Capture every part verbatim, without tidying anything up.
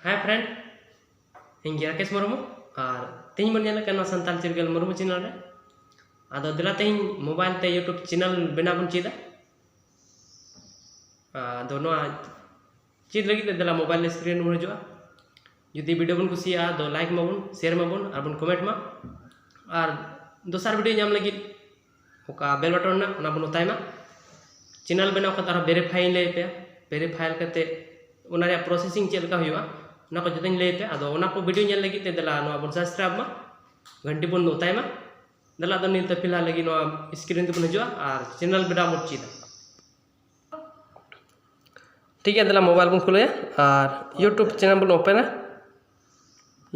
Hi friend, ᱤᱧ ᱜᱮ ᱨᱟᱠᱮᱥ ᱢᱩᱨᱢᱩ᱾ ᱟᱨ ᱛᱮᱦᱮᱧ ᱵᱚᱱ ᱧᱮᱞᱮᱫ ᱠᱟᱱᱟ ᱱᱚᱣᱟ ᱥᱟᱱᱛᱟᱲ ᱪᱤᱨᱜᱟᱹᱞ ᱢᱩᱨᱢᱩ ᱪᱮᱱᱮᱞ ᱨᱮ᱾ ᱟᱫᱚ ᱫᱮᱞᱟ ᱛᱮᱦᱮᱧ ᱢᱳᱵᱟᱭᱤᱞ ᱛᱮ YouTube ᱪᱮᱱᱮᱞ ᱵᱮᱱᱟᱣ ᱵᱚᱱ ᱪᱮᱫᱟ᱾ ᱟᱫᱚ ᱱᱚᱣᱟ ᱪᱮᱫ ᱞᱟᱹᱜᱤᱫ ᱛᱮ ᱫᱮᱞᱟ ᱢᱳᱵᱟᱭᱤᱞ ᱥᱠᱨᱤᱱ ᱵᱚᱱ ᱦᱤᱡᱩᱜᱼᱟ᱾ ᱡᱩᱫᱤ ᱵᱷᱤᱰᱤᱭᱳ ᱵᱚᱱ ᱠᱩᱥᱤᱭᱟᱜᱼᱟ ᱟᱫᱚ ᱞᱟᱭᱤᱠ ᱢᱟᱵᱚᱱ, ᱥᱮᱭᱟᱨ ᱢᱟᱵᱚᱱ ᱟᱨ ᱵᱚᱱ ᱠᱚᱢᱮᱱᱴ ᱢᱟ᱾ ᱟᱨ ᱫᱚᱥᱟᱨ ᱵᱷᱤᱰᱤᱭᱳ ᱧᱟᱢ ᱞᱟᱹᱜᱤᱫ ᱚᱠᱟ ᱵᱮᱞ ᱵᱟᱴᱚᱱ ᱢᱮᱱᱟᱜᱼᱟ ᱚᱱᱟ ᱵᱚᱱ ᱚᱛᱟᱭ ᱢᱟ᱾ ᱪᱮᱱᱮᱞ ᱵᱮᱱᱟᱣ ᱠᱟᱛᱮ ᱟᱨᱦᱚᱸ ᱵᱷᱮᱨᱤᱯᱷᱟᱭ ᱤᱧ ᱞᱟᱹᱭ ᱟᱯᱮᱭᱟ᱾ ᱵᱷᱮᱨᱤᱯᱷᱟᱭ ᱠᱟᱛᱮ ᱚᱱᱟ ᱨᱮᱭᱟᱜ ᱯᱨᱚᱥᱮᱥᱤᱝ ᱪᱮᱫ ᱞᱮᱠᱟ ᱦᱩᱭᱩᱜᱼᱟ ᱚᱱᱟ ᱠᱚ ᱡᱚᱛᱚᱧ ᱞᱟᱹᱭ ᱟᱯᱮᱭᱟ᱾ ᱟᱫᱚ ᱚᱱᱟ ᱠᱚ ᱵᱷᱤᱰᱤᱭᱳ ᱧᱮᱞ ᱞᱟᱹᱜᱤᱫ ᱛᱮ ᱫᱮᱞᱟ ᱱᱚᱣᱟ ᱵᱚᱱ ᱥᱟᱵᱥᱠᱨᱟᱭᱤᱵ ᱢᱟ, ᱜᱷᱟᱱᱴᱤ ᱵᱚᱱ ᱚᱛᱟᱭ ᱢᱟ᱾ ᱫᱮᱞᱟ ᱟᱫᱚ ᱱᱤᱛ ᱯᱷᱤᱞᱦᱟᱞ ᱞᱟᱹᱜᱤᱫ ᱱᱚᱣᱟ ᱥᱠᱨᱤᱱ ᱛᱮᱵᱚᱱ ᱦᱤᱡᱩᱜᱼᱟ ᱟᱨ ᱪᱮᱱᱮᱞ ᱵᱮᱱᱟᱣ ᱵᱚᱱ ᱪᱮᱫᱟ᱾ ᱴᱷᱤᱠ ᱜᱮᱭᱟ, ᱫᱮᱞᱟ ᱢᱳᱵᱟᱭᱤᱞ ᱵᱚᱱ ᱠᱷᱩᱞᱟᱹᱭᱟ ᱟᱨ YouTube ᱪᱮᱱᱮᱞ ᱵᱚᱱ ᱳᱯᱮᱱᱟ᱾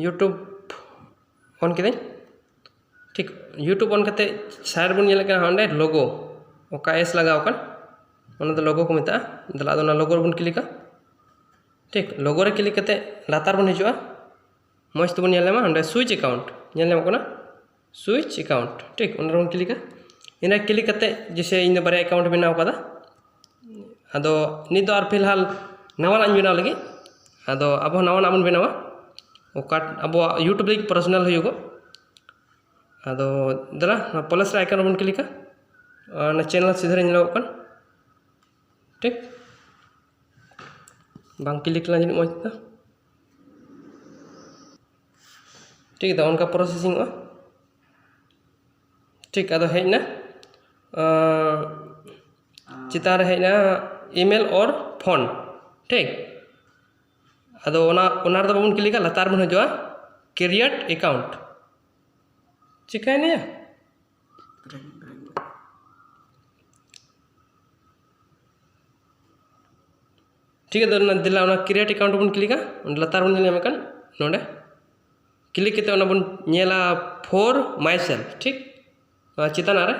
YouTube ᱚᱱ ᱠᱤᱫᱟᱹᱧ᱾ ᱴᱷᱤᱠ, YouTube ᱚᱱ ᱠᱟᱛᱮ ᱥᱟᱭᱤᱰ ᱵᱚᱱ ᱧᱮᱞᱮᱫ ᱠᱟᱱᱟ ᱚᱸᱰᱮ ᱞᱳᱜᱳ, ᱚᱠᱟ ᱮᱥ ᱞᱟᱜᱟᱣ ᱟᱠᱟᱱ, ᱚᱱᱟ ᱫᱚ ᱞᱳᱜᱳ ᱠᱚ ᱢᱮᱛᱟᱜᱼᱟ᱾ ᱫᱮᱞᱟ ᱟᱫᱚ ᱚᱱᱟ ᱞᱳᱜᱳ ᱨᱮᱵᱚᱱ ᱠᱞᱤᱠᱟ᱾ ᱴᱷᱤᱠ, ᱞᱳᱜᱳ ᱨᱮ ᱠᱞᱤᱠ ᱠᱟᱛᱮ ᱞᱟᱛᱟᱨ ᱵᱚᱱ ᱦᱤᱡᱩᱜᱼᱟ᱾ ᱢᱚᱡᱽ ᱛᱮᱵᱚᱱ ᱧᱮᱞ ᱧᱟᱢᱟ, ᱚᱸᱰᱮ ᱥᱩᱭᱤᱪ ᱮᱠᱟᱣᱩᱱᱴ ᱧᱮᱞ ᱧᱟᱢᱚᱜ ᱠᱟᱱᱟ, ᱥᱩᱭᱤᱪ ᱮᱠᱟᱣᱩᱱᱴ᱾ ᱴᱷᱤᱠ, ᱚᱸᱰᱮ ᱵᱚᱱ ᱠᱞᱤᱠᱟ᱾ ᱤᱱᱟᱹ ᱠᱞᱤᱠ ᱠᱟᱛᱮ ᱡᱮᱥᱮ ᱤᱧ ᱫᱚ ᱵᱟᱨᱭᱟ ᱮᱠᱟᱣᱩᱱᱴ ᱵᱮᱱᱟᱣ ᱠᱟᱫᱟ᱾ ᱟᱫᱚ ᱱᱤᱛ ᱫᱚ ᱟᱨ ᱯᱷᱤᱞᱦᱟᱞ ᱱᱟᱣᱟᱱᱟᱜ ᱤᱧ ᱵᱮᱱᱟᱣ ᱞᱟᱹᱜᱤᱫ᱾ ᱟᱫᱚ ᱟᱵᱚ ᱱᱟᱣᱟᱱᱟᱜ ᱵᱚᱱ ᱵᱮᱱᱟᱣᱟ, ᱚᱠᱟ ᱟᱵᱚᱣᱟᱜ YouTube ᱞᱟᱹᱜᱤᱫ ᱯᱟᱨᱥᱚᱱᱟᱞ ᱦᱩᱭᱩᱜᱚᱜ᱾ ᱟᱫᱚ ᱫᱮᱞᱟ ᱱᱚᱣᱟ ᱯᱞᱟᱥ ᱨᱮ ᱟᱭᱠᱚᱱ ᱨᱮᱵᱚᱱ ᱠᱞᱤᱠᱟ᱾ ᱟᱨ ᱚᱱᱟ ᱪᱮᱱᱮᱞ ᱥᱤᱫᱷᱟᱹ ᱨᱮ ᱧᱮᱞᱚᱜᱚᱜ ᱠᱟᱱ᱾ ᱴᱷᱤᱠ, ᱵᱟᱝ ᱠᱞᱤᱠ ᱞᱮᱱᱟ ᱡᱟᱹᱱᱤᱡ ᱢᱚᱡᱽ ᱛᱮ᱾ ᱴᱷᱤᱠ, ᱫᱚ ᱚᱱᱠᱟ ᱯᱨᱚᱥᱮᱥᱤᱝᱚᱜᱼᱟ᱾ ᱴᱷᱤᱠ, ᱟᱫᱚ ᱦᱮᱡ ᱮᱱᱟ, ᱟᱸ, ᱪᱮᱛᱟᱱ ᱨᱮ ᱦᱮᱡ ᱮᱱᱟ email or phone᱾ ᱴᱷᱤᱠ, ᱟᱫᱚ ᱚᱱᱟ, ᱚᱱᱟ ᱨᱮᱫᱚ ᱵᱟᱵᱚᱱ ᱠᱞᱤᱠᱟ, ᱞᱟᱛᱟᱨ ᱵᱚᱱ ᱦᱤᱡᱩᱜᱼᱟ create account᱾ ᱪᱤᱠᱟᱹᱭᱮᱱᱟ? ᱴᱷᱤᱠ ᱜᱮᱭᱟ, ᱫᱮᱞᱟ ᱚᱱᱟ create account ᱵᱚᱱ ᱠᱞᱤᱠᱟ, ᱚᱸᱰᱮ ᱞᱟᱛᱟᱨ ᱵᱚᱱ ᱧᱮᱞ ᱧᱟᱢᱮᱫ ᱠᱟᱱ ᱱᱚᱰᱮ ᱠᱞᱤᱠ ᱠᱟᱛᱮ ᱚᱱᱟ ᱵᱚᱱ ᱧᱮᱞᱟ for myself᱾ ᱴᱷᱤᱠ, ᱱᱚᱣᱟ ᱪᱮᱛᱟᱱᱟᱜ ᱨᱮ,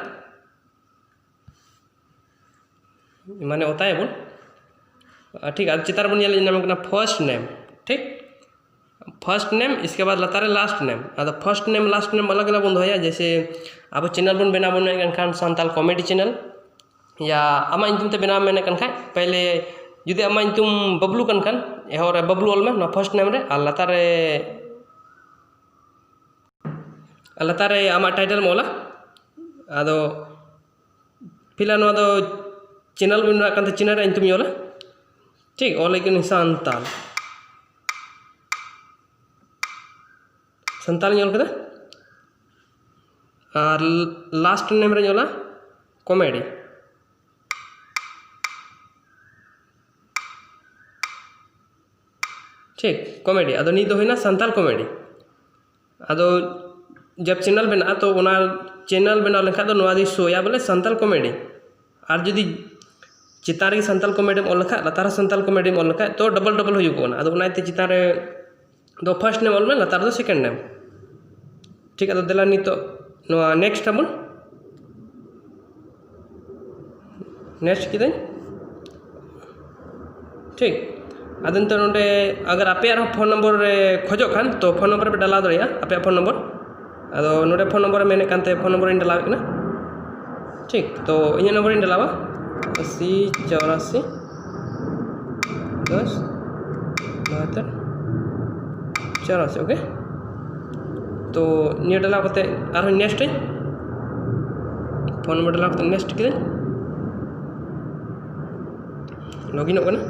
ᱢᱟᱱᱮ ᱚᱛᱟᱭᱟᱵᱚᱱ᱾ ᱟᱨ ᱴᱷᱤᱠ, ᱟᱨ ᱪᱮᱛᱟᱱ ᱨᱮᱵᱚᱱ ᱧᱮᱞ ᱧᱟᱢᱮᱫ ᱠᱟᱱᱟ first name᱾ ᱴᱷᱤᱠ, first name, ᱤᱥᱠᱮ ᱵᱟᱫ ᱞᱟᱛᱟᱨ ᱨᱮ last name᱾ ᱟᱫᱚ first name last name ᱟᱞᱟᱜᱽ ᱟᱞᱟᱜᱽ ᱵᱚᱱ ᱫᱚᱦᱚᱭᱟ᱾ ᱡᱮᱭᱥᱮ ᱟᱵᱚ ᱪᱮᱱᱮᱞ ᱵᱚᱱ ᱵᱮᱱᱟᱣ ᱵᱚᱱ ᱢᱮᱱᱮᱫ ᱠᱟᱱ ᱠᱷᱟᱱ ᱥᱟᱱᱛᱟᱲ ᱠᱚᱢᱮᱰᱤ ᱪᱮᱱᱮᱞ, ᱭᱟ ᱟᱢᱟᱜ ᱧᱩᱛᱩᱢ ᱛᱮ ᱵᱮᱱᱟᱣ ᱢᱮᱱᱮᱫ ᱠᱟᱱ ᱠᱷᱟᱱ ᱯᱮᱦᱞᱮ ᱡᱩᱫᱤ ᱟᱢᱟᱜ ᱧᱩᱛᱩᱢ ᱵᱟᱹᱵᱞᱩ ᱠᱟᱱ ᱠᱷᱟᱱ, ᱮᱦᱚᱵ ᱨᱮ ᱵᱟᱹᱵᱞᱩ ᱚᱞ ᱢᱮ ᱱᱚᱣᱟ first name ᱨᱮ, ᱟᱨ ᱞᱟᱛᱟᱨ ᱨᱮ, ᱟᱨ ᱞᱟᱛᱟᱨ ᱨᱮ ᱟᱢᱟᱜ title ᱮᱢ ᱚᱞᱟ᱾ ᱟᱫᱚ ᱯᱷᱤᱞᱦᱟᱞ ᱱᱚᱣᱟ ᱫᱚ channel ᱵᱮᱱᱟᱣ ᱠᱟᱱ ᱛᱮ channel ᱨᱮᱭᱟᱜ ᱧᱩᱛᱩᱢ ᱤᱧ ᱚᱞᱟ᱾ ᱴᱷᱤᱠ, ᱚᱞ ᱞᱟᱹᱜᱤᱫ ᱥᱟᱱᱛᱟᱞ, ᱥᱟᱱᱛᱟᱞ ᱤᱧ ᱚᱞ ᱠᱮᱫᱟ᱾ ᱟᱨ last name ᱨᱮᱧ ᱚᱞᱟ comedy᱾ ᱴᱷᱤᱠ, comedy᱾ ᱟᱫᱚ ᱱᱤᱭᱟᱹ ᱫᱚ ᱦᱩᱭᱱᱟ ᱥᱟᱱᱛᱟᱞ comedy᱾ ᱟᱫᱚ ᱡᱟᱵ channel ᱵᱮᱱᱟᱜᱼᱟ, ᱛᱚ ᱚᱱᱟ channel ᱵᱮᱱᱟᱣ ᱞᱮᱱᱠᱷᱟᱱ ᱫᱚ ᱱᱚᱣᱟ ᱫᱚᱭ ᱥᱳᱭᱟ ᱵᱚᱞᱮ ᱥᱟᱱᱛᱟᱞ comedy᱾ ᱟᱨ ᱡᱩᱫᱤ ᱪᱮᱛᱟᱱ ᱨᱮᱜᱮ ᱥᱟᱱᱛᱟᱞ comedy ᱮᱢ ᱚᱞ ᱞᱮᱠᱷᱟᱡ, ᱞᱟᱛᱟᱨ ᱨᱮ ᱥᱟᱱᱛᱟᱞ comedy ᱮᱢ ᱚᱞ ᱞᱮᱠᱷᱟᱡ, ᱛᱚ double double ᱦᱩᱭᱩᱜᱚᱜ ᱠᱟᱱᱟ᱾ ᱟᱫᱚ ᱚᱱᱟᱛᱮ ᱪᱮᱛᱟᱱ ᱨᱮ ᱫᱚ first name ᱚᱞ ᱢᱮ, ᱞᱟᱛᱟᱨ ᱨᱮᱫᱚ second name᱾ ᱴᱷᱤᱠ, ᱟᱫᱚ ᱫᱮᱞᱟ ᱱᱤᱛᱚᱜ ᱱᱚᱣᱟ next ᱟᱵᱚᱱ᱾ Next ᱠᱤᱫᱟᱹᱧ᱾ ᱴᱷᱤᱠ, ᱟᱫᱚ ᱱᱤᱛᱚᱜ ᱱᱚᱰᱮ ᱟᱜᱟᱨ ᱟᱯᱮᱭᱟᱜ ᱦᱚᱸ phone number ᱨᱮ ᱠᱷᱚᱡᱚᱜ ᱠᱷᱟᱱ, ᱛᱚ phone number ᱯᱮ ᱰᱟᱞᱟᱣ ᱫᱟᱲᱮᱭᱟᱜᱼᱟ, ᱟᱯᱮᱭᱟᱜ phone number᱾ ᱟᱫᱚ ᱱᱚᱰᱮ phone number ᱮ ᱢᱮᱱᱮᱫ ᱠᱟᱱ ᱛᱮ phone number ᱤᱧ ᱰᱟᱞᱟᱣᱮᱫ ᱠᱟᱱᱟ᱾ ᱴᱷᱤᱠ, ᱛᱚ ᱤᱧᱟᱹᱜ number ᱤᱧ ᱰᱟᱞᱟᱣᱟ, ᱟᱥᱤ ᱪᱚᱣᱨᱟᱥᱤ ᱫᱚᱥ ᱵᱟᱦᱟᱛᱛᱚᱨ ᱪᱚᱣᱨᱟᱥᱤ, OK᱾ ᱛᱚ ᱱᱤᱭᱟᱹ ᱰᱟᱞᱟᱣ ᱠᱟᱛᱮ ᱟᱨᱦᱚᱸ next ᱟᱹᱧ, phone number ᱰᱟᱞᱟᱣ ᱠᱟᱛᱮ next ᱠᱤᱫᱟᱹᱧ, login ᱚᱜ ᱠᱟᱱᱟ᱾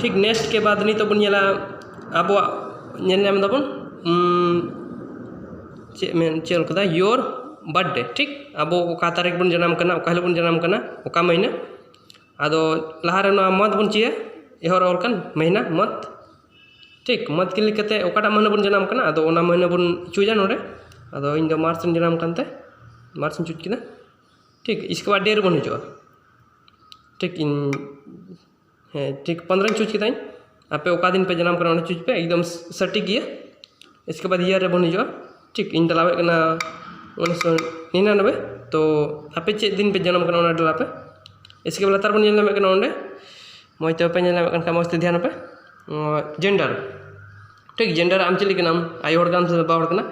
ᱴᱷᱤᱠ, next ᱠᱮ ᱵᱟᱫ ᱱᱤᱛᱚᱜ ᱵᱚᱱ ᱧᱮᱞᱟ ᱟᱵᱚᱣᱟᱜ, ᱧᱮᱞ ᱧᱟᱢ ᱫᱟᱵᱚᱱ, ᱩᱢ, ᱪᱮᱫ ᱢᱮᱱ, ᱪᱮᱫ ᱚᱞ ᱠᱟᱫᱟ, your birthday᱾ ᱴᱷᱤᱠ, ᱟᱵᱚ ᱚᱠᱟ ᱛᱟᱹᱨᱤᱠᱷ ᱵᱚᱱ ᱡᱟᱱᱟᱢ ᱠᱟᱱᱟ, ᱚᱠᱟ ᱦᱤᱞᱳᱜ ᱵᱚᱱ ᱡᱟᱱᱟᱢ ᱠᱟᱱᱟ, ᱚᱠᱟ ᱢᱟᱹᱦᱱᱟᱹ᱾ ᱟᱫᱚ ᱞᱟᱦᱟᱨᱮ ᱱᱚᱣᱟ month ᱵᱚᱱ ᱪᱤᱭᱟ, ᱮᱦᱚᱵ ᱨᱮ ᱚᱞ ᱠᱟᱱ ᱢᱟᱹᱦᱱᱟᱹ, month᱾ ᱴᱷᱤᱠ, month click ᱠᱟᱛᱮ ᱚᱠᱟᱴᱟᱜ ᱢᱟᱹᱦᱱᱟᱹ ᱵᱚᱱ ᱡᱟᱱᱟᱢ ᱠᱟᱱᱟ, ᱟᱫᱚ ᱚᱱᱟ ᱢᱟᱹᱦᱱᱟᱹ ᱵᱚᱱ choose ᱟ ᱱᱚᱰᱮ᱾ ᱟᱫᱚ ᱤᱧ ᱫᱚ March ᱨᱤᱧ ᱡᱟᱱᱟᱢ ᱠᱟᱱᱛᱮ March ᱤᱧ choose ᱠᱮᱫᱟ᱾ ᱴᱷᱤᱠ, ᱤᱥᱠᱮ ᱵᱟᱫ day ᱨᱮᱵᱚᱱ ᱦᱤᱡᱩᱜᱼᱟ᱾ ᱴᱷᱤᱠ, ᱤᱧ, ᱦᱮᱸ, ᱴᱷᱤᱠ, ᱯᱚᱱᱫᱽᱨᱚᱧ choose ᱠᱮᱫᱟᱹᱧ᱾ ᱟᱯᱮ ᱚᱠᱟ ᱫᱤᱱ ᱯᱮ ᱡᱟᱱᱟᱢ ᱠᱟᱱᱟ, ᱚᱱᱟ choose ᱯᱮ, ᱮᱠᱫᱚᱢ ᱥᱚᱴᱷᱤᱠ ᱜᱮᱭᱟ᱾ ᱤᱥᱠᱮ ᱵᱟᱫ year ᱨᱮᱵᱚᱱ ᱦᱤᱡᱩᱜᱼᱟ᱾ ᱴᱷᱤᱠ, ᱤᱧ ᱰᱟᱞᱟᱣᱮᱫ ᱠᱟᱱᱟ ᱩᱱᱤᱥᱥᱚ ᱱᱤᱨᱟᱱᱚᱵᱵᱳᱭ᱾ ᱛᱚ ᱟᱯᱮ ᱪᱮᱫ ᱫᱤᱱ ᱯᱮ ᱡᱟᱱᱟᱢ ᱠᱟᱱᱟ, ᱚᱱᱟ ᱰᱟᱞᱟᱣ ᱯᱮ᱾ ᱤᱥᱠᱮ ᱵᱟᱫ ᱞᱟᱛᱟᱨ ᱵᱚᱱ ᱧᱮᱞ ᱧᱟᱢᱮᱫ ᱠᱟᱱᱟ ᱚᱸᱰᱮ, ᱢᱚᱡᱽ ᱛᱮ ᱵᱟᱯᱮ ᱧᱮᱞ ᱧᱟᱢᱮᱫ ᱠᱟᱱ ᱠᱷᱟᱱ ᱢᱚᱡᱽ ᱛᱮ ᱫᱷᱮᱭᱟᱱ ᱯᱮ᱾ ᱚ, gender᱾ ᱴᱷᱤᱠ, gender ᱟᱢ ᱪᱮᱫ ᱞᱮᱠᱟᱱᱟᱢ, ᱟᱭᱳ ᱦᱚᱲ ᱠᱟᱱᱟᱢ ᱥᱮ ᱵᱟᱵᱟ ᱦᱚᱲ ᱠᱟᱱᱟ?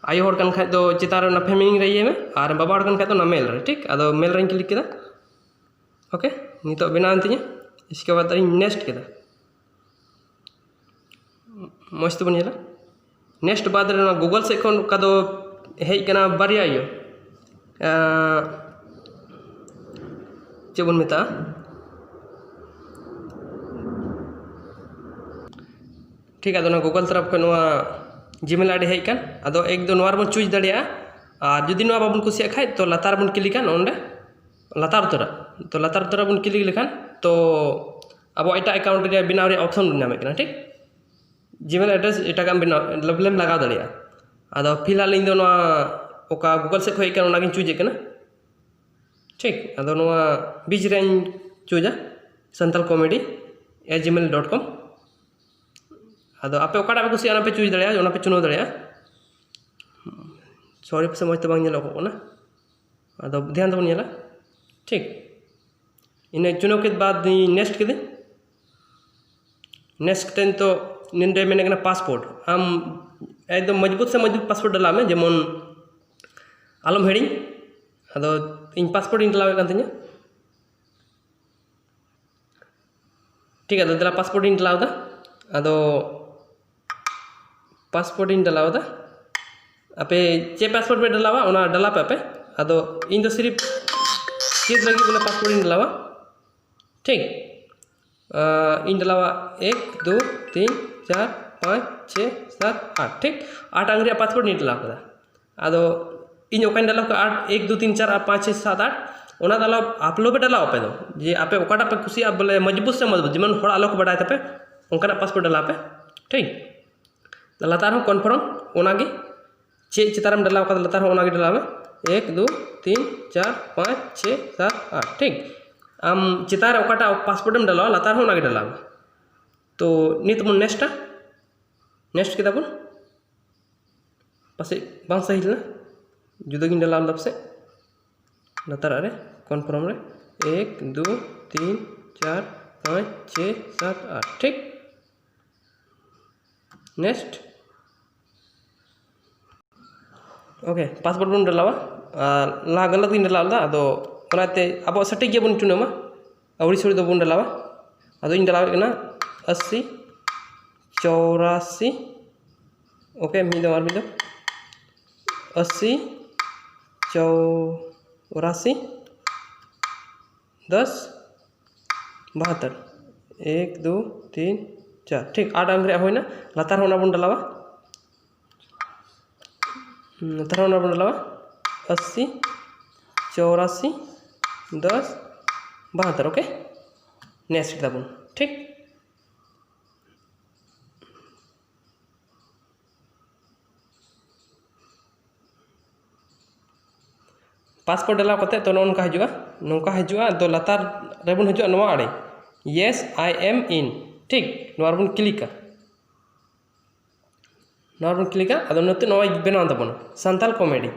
ᱟᱭᱳ ᱦᱚᱲ ᱠᱟᱱ ᱠᱷᱟᱡ ᱫᱚ ᱪᱮᱛᱟᱱ ᱨᱮ ᱚᱱᱟ feminine ᱨᱮ ᱤᱭᱟᱹᱭ ᱢᱮ, ᱟᱨ ᱵᱟᱵᱟ ᱦᱚᱲ ᱠᱟᱱ ᱠᱷᱟᱡ ᱫᱚ ᱚᱱᱟ male ᱨᱮ᱾ ᱴᱷᱤᱠ, ᱟᱫᱚ male ᱨᱮᱧ click ᱠᱮᱫᱟ᱾ ᱳᱠᱮ, ᱱᱤᱛᱚᱜ ᱵᱮᱱᱟᱣ ᱮᱱ ᱛᱤᱧᱟ᱾ ᱤᱥᱠᱮ ᱵᱟᱫᱽ ᱤᱧ ᱱᱮᱠᱥᱴ ᱠᱮᱫᱟ᱾ ᱢᱚᱡᱽ ᱛᱮᱵᱚᱱ ᱧᱮᱞᱟ, ᱱᱮᱠᱥᱴ ᱵᱟᱫᱽ ᱨᱮ ᱱᱚᱣᱟ ᱜᱩᱜᱚᱞ ᱥᱮᱫ ᱠᱷᱚᱱ ᱚᱠᱟ ᱫᱚ ᱦᱮᱡ ᱠᱟᱱᱟ ᱵᱟᱨᱭᱟ ᱤᱭᱟᱹ, ᱮᱸ, ᱪᱮᱫ ᱵᱚᱱ ᱢᱮᱛᱟᱜᱼᱟ? ᱴᱷᱤᱠ, ᱟᱫᱚ ᱚᱱᱟ ᱜᱩᱜᱚᱞ ᱛᱚᱨᱚᱯ ᱠᱷᱚᱱ ᱱᱚᱣᱟ ᱡᱤᱢᱮᱞ ᱟᱭᱰᱤ ᱦᱮᱡ ᱠᱟᱱ, ᱟᱫᱚ ᱮᱠ ᱫᱚ ᱱᱚᱣᱟ ᱨᱮᱵᱚᱱ ᱪᱩᱡᱽ ᱫᱟᱲᱮᱭᱟᱜᱼᱟ᱾ ᱟᱨ ᱡᱩᱫᱤ ᱱᱚᱣᱟ ᱵᱟᱵᱚᱱ ᱠᱩᱥᱤᱭᱟᱜ ᱠᱷᱟᱡ, ᱛᱚ ᱞᱟᱛᱟᱨ ᱨᱮᱵᱚᱱ ᱠᱞᱤᱠᱟ, ᱱᱚᱸᱰᱮ ᱞᱟᱛᱟᱨ ᱩᱛᱟᱹᱨᱟᱜ, ᱛᱚ ᱞᱟᱛᱟᱨ ᱩᱛᱟᱹᱨᱟᱜ ᱵᱚᱱ ᱠᱞᱤᱠ ᱞᱮᱠᱷᱟᱱ, ᱛᱚ ᱟᱵᱚ ᱮᱴᱟᱜ ᱮᱠᱟᱣᱩᱱᱴ ᱨᱮᱭᱟᱜ ᱵᱮᱱᱟᱣ ᱨᱮᱭᱟᱜ ᱚᱯᱥᱚᱱ ᱵᱚᱱ ᱧᱟᱢᱮᱫ ᱠᱟᱱᱟ᱾ ᱴᱷᱤᱠ, ᱡᱤᱢᱮᱞ ᱮᱰᱨᱮᱥ ᱮᱴᱟᱜᱟᱜ ᱮᱢ ᱵᱮᱱᱟᱣ, ᱞᱮᱢ ᱞᱟᱜᱟᱣ ᱫᱟᱲᱮᱭᱟᱜᱼᱟ᱾ ᱟᱫᱚ ᱯᱷᱤᱞᱦᱟᱞ ᱤᱧ ᱫᱚ ᱱᱚᱣᱟ ᱚᱠᱟ ᱜᱩᱜᱚᱞ ᱥᱮᱫ ᱠᱷᱚᱱ ᱦᱮᱡ ᱠᱟᱱᱟ, ᱚᱱᱟᱜᱤᱧ ᱪᱩᱡᱮᱫ ᱠᱟᱱᱟ᱾ ᱴᱷᱤᱠ, ᱟᱫᱚ ᱱᱚᱣᱟ ᱵᱤᱪ ᱨᱮᱧ ᱪᱩᱡᱟ, Santal comedy at Gmail dot com. ᱟᱫᱚ ᱟᱯᱮ ᱚᱠᱟᱴᱟᱜ ᱯᱮ ᱠᱩᱥᱤᱭᱟᱜᱼᱟ, ᱚᱱᱟ ᱯᱮ ᱪᱩᱡᱽ ᱫᱟᱲᱮᱭᱟᱜᱼᱟ, ᱚᱱᱟ ᱯᱮ ᱪᱩᱱᱟᱹᱣ ᱫᱟᱲᱮᱭᱟᱜᱼᱟ᱾ ᱥᱚᱨᱤ, ᱯᱟᱥᱮ ᱢᱚᱡᱽ ᱛᱮ ᱵᱟᱝ ᱧᱮᱞᱚᱜᱚᱜ ᱠᱟᱱᱟ᱾ ᱟᱫᱚ ᱫᱷᱮᱭᱟᱱ ᱛᱮᱵᱚᱱ ᱧᱮᱞᱟ᱾ ᱴᱷᱤᱠ, ᱤᱱᱟᱹ ᱪᱩᱱᱟᱹᱣ ᱠᱮᱫ ᱵᱟᱫ ᱤᱧ ᱱᱮᱠᱥᱴ ᱠᱤᱫᱟᱹᱧ᱾ ᱱᱮᱠᱥᱴ ᱠᱟᱛᱮ ᱱᱤᱛᱚᱜ ᱱᱚᱸᱰᱮ ᱢᱮᱱᱮᱫ ᱠᱟᱱᱟ ᱯᱟᱥᱯᱳᱨᱴ᱾ ᱟᱢ ᱮᱠᱫᱚᱢ ᱢᱚᱡᱽᱵᱩᱛ ᱥᱮ ᱢᱚᱡᱽᱵᱩᱛ ᱯᱟᱥᱯᱳᱨᱴ ᱰᱟᱞᱟᱣ ᱢᱮ, ᱡᱮᱢᱚᱱ ᱟᱞᱚᱢ ᱦᱤᱲᱤᱧ᱾ ᱟᱫᱚ ᱤᱧ ᱯᱟᱥᱯᱳᱨᱴ ᱤᱧ ᱰᱟᱞᱟᱣᱮᱫ ᱠᱟᱱ ᱛᱤᱧᱟᱹ᱾ ᱴᱷᱤᱠ, ᱟᱫᱚ ᱫᱮᱞᱟ ᱯᱟᱥᱯᱳᱨᱴ ᱤᱧ ᱰᱟᱞᱟᱣ ᱮᱫᱟ᱾ ᱟᱫᱚ ᱯᱟᱥᱯᱳᱨᱴ ᱤᱧ ᱰᱟᱞᱟᱣ ᱮᱫᱟ᱾ ᱟᱯᱮ ᱪᱮᱫ ᱯᱟᱥᱯᱳᱨᱴ ᱯᱮ ᱰᱟᱞᱟᱣᱟ, ᱚᱱᱟ ᱰᱟᱞᱟᱣ ᱯᱮ ᱟᱯᱮ᱾ ᱟᱫᱚ ᱤᱧ ᱫᱚ ᱥᱤᱨᱤᱯ ᱪᱮᱫ ᱞᱟᱹᱜᱤᱫ ᱵᱚᱞᱮ ᱯᱟᱥᱯᱳᱨᱴ ᱤᱧ ᱰᱟᱞᱟᱣᱟ᱾ ᱴᱷᱤᱠ, ᱟᱸ, ᱤᱧ ᱰᱟᱞᱟᱣᱟ ᱮᱠ, ᱫᱩ, ᱛᱤᱱ, ᱪᱟᱨ, ᱯᱟᱸᱪ, ᱪᱷᱮ, ᱥᱟᱛ, ᱟᱴ᱾ ᱴᱷᱤᱠ, ᱟᱴ ᱟᱝ ᱨᱮᱭᱟᱜ ᱯᱟᱥᱯᱳᱨᱴ ᱤᱧ ᱰᱟᱞᱟᱣ ᱠᱮᱫᱟ᱾ ᱟᱫᱚ ᱤᱧ ᱚᱠᱟᱧ ᱰᱟᱞᱟᱣ ᱠᱟᱜᱼᱟ, ᱟᱴ, ᱮᱠ, ᱫᱩ, ᱛᱤᱱ, ᱪᱟᱨ, ᱟᱨ ᱯᱟᱸᱪ, ᱪᱷᱮ, ᱥᱟᱛ, ᱟᱴ, ᱚᱱᱟ ᱫᱚ ᱟᱞᱚ ᱟᱯᱞᱳ ᱯᱮ ᱰᱟᱞᱟᱣ ᱟᱯᱮ ᱫᱚ, ᱡᱮ ᱟᱯᱮ ᱚᱠᱟᱴᱟᱜ ᱯᱮ ᱠᱩᱥᱤᱭᱟᱜᱼᱟ, ᱵᱚᱞᱮ ᱢᱚᱡᱽᱵᱩᱛ ᱥᱮ ᱢᱚᱡᱽᱵᱩᱛ, ᱡᱮᱢᱚᱱ ᱦᱚᱲ ᱟᱞᱚ ᱠᱚ ᱵᱟᱰᱟᱭ ᱛᱟᱯᱮ, ᱚᱱᱠᱟᱱᱟᱜ ᱯᱟᱥᱯᱳᱨᱴ ᱰᱟᱞᱟᱣ ᱯᱮ᱾ ᱴᱷᱤᱠ, ᱞᱟᱛᱟᱨ ᱦᱚᱸ ᱠᱚᱱᱯᱷᱟᱨᱢ, ᱚᱱᱟᱜᱮ ᱪᱮᱫ ᱪᱮᱛᱟᱱ ᱨᱮᱢ ᱰᱟᱞᱟᱣ ᱠᱟᱫᱟ, ᱞᱟᱛᱟᱨ ᱦᱚᱸ ᱚᱱᱟᱜᱮ ᱰᱟᱞᱟᱣ ᱢᱮ, ᱮᱠ, ᱫᱩ, ᱛᱤᱱ, ᱪᱟᱨ, ᱯᱟᱸᱪ, ᱪᱷᱮ, ᱥᱟᱛ, ᱟᱴ᱾ ᱴᱷᱤᱠ, ᱟᱢ ᱪᱮᱛᱟᱱ ᱨᱮ ᱚᱠᱟᱴᱟᱜ ᱯᱟᱥᱯᱳᱨᱴ ᱮᱢ ᱰᱟᱞᱟᱣᱟ, ᱞᱟᱛᱟᱨ ᱦᱚᱸ ᱚᱱᱟᱜᱮ ᱰᱟᱞᱟᱣ ᱢᱮ᱾ ᱛᱚ ᱱᱤᱛ ᱵᱚᱱ ᱱᱮᱠᱥᱴᱟ, ᱱᱮᱠᱥᱴ ᱠᱮᱫᱟ ᱵᱚᱱ᱾ ᱯᱟᱥᱮᱡ ᱵᱟᱝ ᱥᱟᱹᱦᱤ ᱞᱮᱱᱟ, ᱡᱩᱫᱟᱹ ᱜᱤᱧ ᱰᱟᱞᱟᱣ ᱞᱮᱫᱟ ᱯᱟᱥᱮᱡ᱾ ᱞᱟᱛᱟᱨᱟᱜ ᱨᱮ ᱠᱚᱱᱯᱷᱟᱨᱢ ᱨᱮ ᱮᱠ, ᱫᱩ, ᱛᱤᱱ, ᱪᱟᱨ, ᱯᱟᱸᱪ, ᱪᱷᱮ, ᱥᱟᱛ, ᱟᱴ᱾ ᱴᱷᱤᱠ, ᱱᱮᱠᱥᱴ᱾ ᱳᱠᱮ, ᱯᱟᱥᱯᱳᱨᱴ ᱵᱚᱱ ᱰᱟᱞᱟᱣᱟ᱾ ᱟᱨ ᱞᱟᱦᱟ ᱜᱟᱞᱟᱛ ᱜᱤᱧ ᱰᱟᱞᱟᱣ ᱞᱮᱫᱟ, ᱟᱫᱚ ᱚᱱᱟᱛᱮ ᱟᱵᱚ ᱥᱚᱴᱷᱤᱠ ᱜᱮᱵᱚᱱ ᱪᱩᱱᱟᱹᱣᱟ, ᱟᱹᱣᱲᱤ ᱥᱟᱹᱣᱲᱤ ᱫᱚ ᱵᱟᱵᱚᱱ ᱰᱟᱞᱟᱣᱟ᱾ ᱟᱫᱚᱧ ᱰᱟᱞᱟᱣᱮᱫ ᱠᱟᱱᱟ ᱟᱥᱤ ᱪᱚᱣᱨᱟᱥᱤ, ᱳᱠᱮ, ᱢᱤᱫ ᱫᱚᱢ ᱟᱨ ᱢᱤᱫ ᱫᱚᱢ, ᱟᱥᱤ ᱪᱚᱣᱨᱟᱥᱤ ᱫᱚᱥ ᱵᱟᱦᱟᱛᱛᱚᱨ, ᱮᱠ ᱫᱩ ᱛᱤᱱ ᱪᱟᱨ, ᱴᱷᱤᱠ ᱟᱴ ᱟᱝ ᱨᱮᱭᱟᱜ ᱦᱩᱭᱱᱟ᱾ ᱞᱟᱛᱟᱨ ᱦᱚᱸ ᱚᱱᱟ ᱵᱚᱱ ᱰᱟᱞᱟᱣᱟ, ᱦᱩᱸ, ᱞᱟᱛᱟᱨ ᱦᱚᱸ ᱚᱱᱟ ᱵᱚᱱ ᱰᱟᱞᱟᱣᱟ, ᱟᱥᱤ ᱪᱚᱣᱨᱟᱥᱤ ᱫᱚᱥ ᱵᱟᱦᱟᱛᱛᱚᱨ, ᱳᱠᱮ, ᱱᱮᱠᱥᱴ ᱠᱮᱫᱟ ᱵᱚᱱ, ᱴᱷᱤᱠ᱾ ᱯᱟᱥᱯᱳᱨᱴ ᱰᱟᱞᱟᱣ ᱠᱟᱛᱮ ᱛᱚ ᱱᱚᱜᱼᱚ ᱱᱚᱝᱠᱟ ᱦᱤᱡᱩᱜᱼᱟ, ᱱᱚᱝᱠᱟ ᱦᱤᱡᱩᱜᱼᱟ᱾ ᱟᱫᱚ ᱞᱟᱛᱟᱨ ᱨᱮᱵᱚᱱ ᱦᱤᱡᱩᱜᱼᱟ, ᱱᱚᱣᱟ ᱟᱲᱮ, "Yes, I am in", ᱴᱷᱤᱠ, ᱱᱚᱣᱟ ᱨᱮᱵᱚᱱ ᱠᱞᱤᱠᱟ, ᱱᱚᱣᱟ ᱨᱮᱵᱚᱱ ᱠᱞᱤᱠᱟ᱾ ᱟᱫᱚ ᱱᱤᱛᱚᱜ ᱱᱚᱜᱼᱚᱭ ᱵᱮᱱᱟᱣ ᱛᱟᱵᱚᱱᱟ ᱥᱟᱱᱛᱟᱞ ᱠᱚᱢᱮᱰᱤ,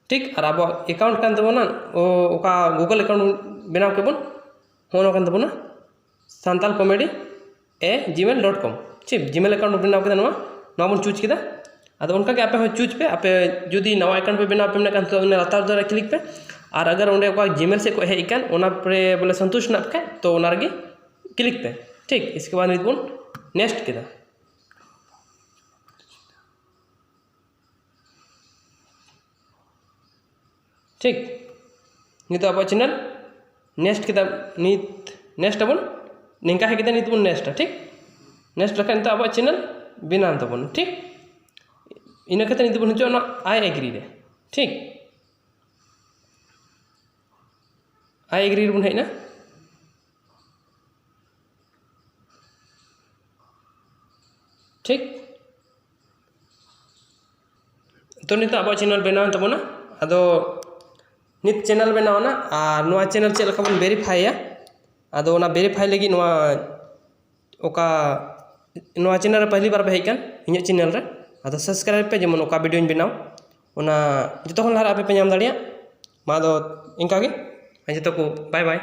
ᱴᱷᱤᱠ᱾ ᱟᱨ ᱟᱵᱚᱣᱟᱜ ᱮᱠᱟᱣᱩᱱᱴ ᱠᱟᱱ ᱛᱟᱵᱚᱱᱟ, ᱚ, ᱚᱠᱟ ᱜᱩᱜᱚᱞ ᱮᱠᱟᱣᱩᱱᱴ ᱵᱮᱱᱟᱣ ᱠᱮᱫ ᱵᱚᱱ, ᱦᱚᱸᱜᱼᱚ ᱱᱚᱣᱟ ᱠᱟᱱ ᱛᱟᱵᱚᱱᱟ ᱥᱟᱱᱛᱟᱞ ᱠᱚᱢᱮᱰᱤ ᱮ ᱡᱤᱢᱮᱞ ᱰᱚᱴ ᱠᱚᱢ᱾ ᱴᱷᱤᱠ, ᱡᱤᱢᱮᱞ ᱮᱠᱟᱣᱩᱱᱴ ᱵᱮᱱᱟᱣ ᱠᱮᱫᱟ, ᱱᱚᱣᱟ, ᱱᱚᱣᱟ ᱵᱚᱱ ᱪᱩᱡᱽ ᱠᱮᱫᱟ᱾ ᱟᱫᱚ ᱚᱱᱠᱟ ᱜᱮ ᱟᱯᱮ ᱦᱚᱸ ᱪᱩᱡᱽ ᱯᱮ, ᱟᱯᱮ ᱡᱩᱫᱤ ᱱᱟᱣᱟ ᱮᱠᱟᱣᱩᱱᱴ ᱯᱮ ᱵᱮᱱᱟᱣ ᱯᱮ ᱢᱮᱱᱮᱫ ᱠᱟᱱ, ᱛᱚ ᱚᱱᱟ ᱞᱟᱛᱟᱨ ᱫᱷᱟᱨᱮ ᱠᱞᱤᱠ ᱯᱮ᱾ ᱟᱨ ᱟᱜᱟᱨ ᱚᱸᱰᱮ ᱚᱠᱟ ᱡᱤᱢᱮᱞ ᱥᱮᱫ ᱠᱷᱚᱱ ᱦᱮᱡ ᱟᱠᱟᱱ, ᱚᱱᱟ ᱯᱮ ᱵᱚᱞᱮ ᱥᱚᱱᱛᱩᱥᱴ ᱢᱮᱱᱟᱜ ᱯᱮ ᱠᱷᱟᱡ, ᱛᱚ ᱚᱱᱟ ᱨᱮᱜᱮ ᱠᱞᱤᱠ ᱯᱮ᱾ ᱴᱷᱤᱠ, ᱤᱥᱠᱮ ᱵᱟᱫ ᱱᱤᱛ ᱵᱚᱱ ᱱᱮᱠᱥᱴ ᱠᱮᱫᱟ᱾ ᱴᱷᱤᱠ, ᱱᱤᱛᱚᱜ ᱟᱵᱚᱣᱟᱜ ᱪᱮᱱᱮᱞ ᱱᱮᱠᱥᱴ ᱠᱮᱫᱟ, ᱱᱤᱛ ᱱᱮᱠᱥᱴ ᱟᱵᱚᱱ, ᱱᱤᱝᱠᱟ ᱦᱮᱡ ᱠᱟᱛᱮ ᱱᱤᱛ ᱵᱚᱱ ᱱᱮᱠᱥᱴᱟ᱾ ᱴᱷᱤᱠ, ᱱᱮᱠᱥᱴ ᱞᱮᱠᱷᱟᱱ ᱱᱤᱛᱚᱜ ᱟᱵᱚᱣᱟᱜ ᱪᱮᱱᱮᱞ ᱵᱮᱱᱟᱣ ᱮᱱ ᱛᱟᱵᱚᱱᱟ᱾ ᱴᱷᱤᱠ, ᱤᱱᱟᱹ ᱠᱟᱛᱮ ᱱᱤᱛᱚᱜ ᱵᱚᱱ ᱦᱤᱡᱩᱜᱼᱟ ᱚᱱᱟ ᱟᱭ ᱮᱜᱽᱨᱤ ᱨᱮ᱾ ᱴᱷᱤᱠ, ᱟᱭ ᱮᱜᱽᱨᱤ ᱨᱮᱵᱚᱱ ᱦᱮᱡ ᱮᱱᱟ᱾ ᱴᱷᱤᱠ, ᱛᱚ ᱱᱤᱛᱚᱜ ᱟᱵᱚᱣᱟᱜ ᱪᱮᱱᱮᱞ ᱵᱮᱱᱟᱣ ᱮᱱ ᱛᱟᱵᱚᱱᱟ᱾ ᱟᱫᱚ ᱱᱤᱛ ᱪᱮᱱᱮᱞ ᱵᱮᱱᱟᱣ ᱮᱱᱟ, ᱟᱨ ᱱᱚᱣᱟ ᱪᱮᱱᱮᱞ ᱪᱮᱫ ᱞᱮᱠᱟ ᱵᱚᱱ ᱵᱷᱮᱨᱤᱯᱷᱟᱭᱟ? ᱟᱫᱚ ᱚᱱᱟ ᱵᱷᱮᱨᱤᱯᱷᱟᱭ ᱞᱟᱹᱜᱤᱫ ᱱᱚᱣᱟ, ᱚᱠᱟ, ᱱᱚᱣᱟ ᱪᱮᱱᱮᱞ ᱨᱮ ᱯᱟᱹᱦᱤᱞᱤ ᱵᱟᱨ ᱯᱮ ᱦᱮᱡ ᱟᱠᱟᱱ ᱤᱧᱟᱹᱜ ᱪᱮᱱᱮᱞ ᱨᱮ, ᱟᱫᱚ ᱥᱟᱵᱥᱠᱨᱟᱭᱤᱵ ᱯᱮ, ᱡᱮᱢᱚᱱ ᱚᱠᱟ ᱵᱷᱤᱰᱤᱭᱳᱧ ᱵᱮᱱᱟᱣ, ᱚᱱᱟ ᱡᱚᱛᱚ ᱠᱷᱚᱱ ᱞᱟᱦᱟ ᱨᱮ ᱟᱯᱮ ᱯᱮ ᱧᱟᱢ ᱫᱟᱲᱮᱭᱟᱜ᱾ ᱢᱟ ᱟᱫᱚ ᱤᱱᱠᱟ ᱜᱮ, ᱟᱨ ᱡᱚᱛᱚ ᱠᱚ ᱵᱟᱭ ᱵᱟᱭ᱾